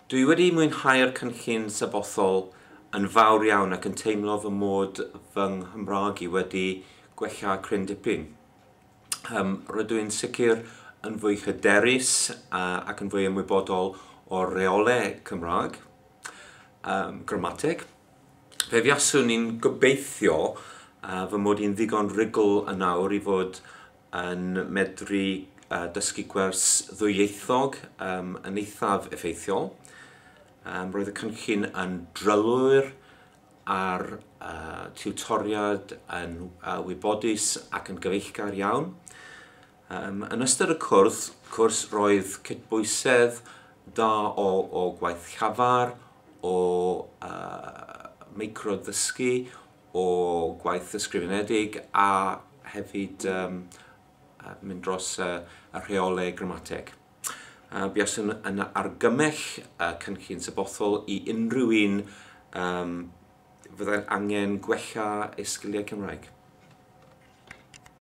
Dwi wedi mwynhau'r cynllun sabothol yn fawr iawn ac yn teimlo fy mod fy Nghymraeg i wedi gwella cryn dipyn. Rydw i'n sicr yn fwy hyderus ac yn fwy ymwybodol o'r reolau Cymraeg, gramateg. Fe fuaswn i'n gobeithio fy mod i'n ddigon rhugl yn awr i fod yn medru dysgu gwers ddwyieithog yn eithaf effeithiol. Roedd y cynllun yn drylwyr a'r tiwtoriad yn wybodus ac yn gyfeillgar iawn. Yn ystod y cwrs roedd cydbwysedd da o gwaith llafar, o meicro-ddysgu, o gwaith ysgrifenedig a hefyd mynd dros y rheolau gramateg. Buaswn yn argymell cynllun sabothol i unrhyw un fyddai'n angen gwella ei sgiliau Cymraeg.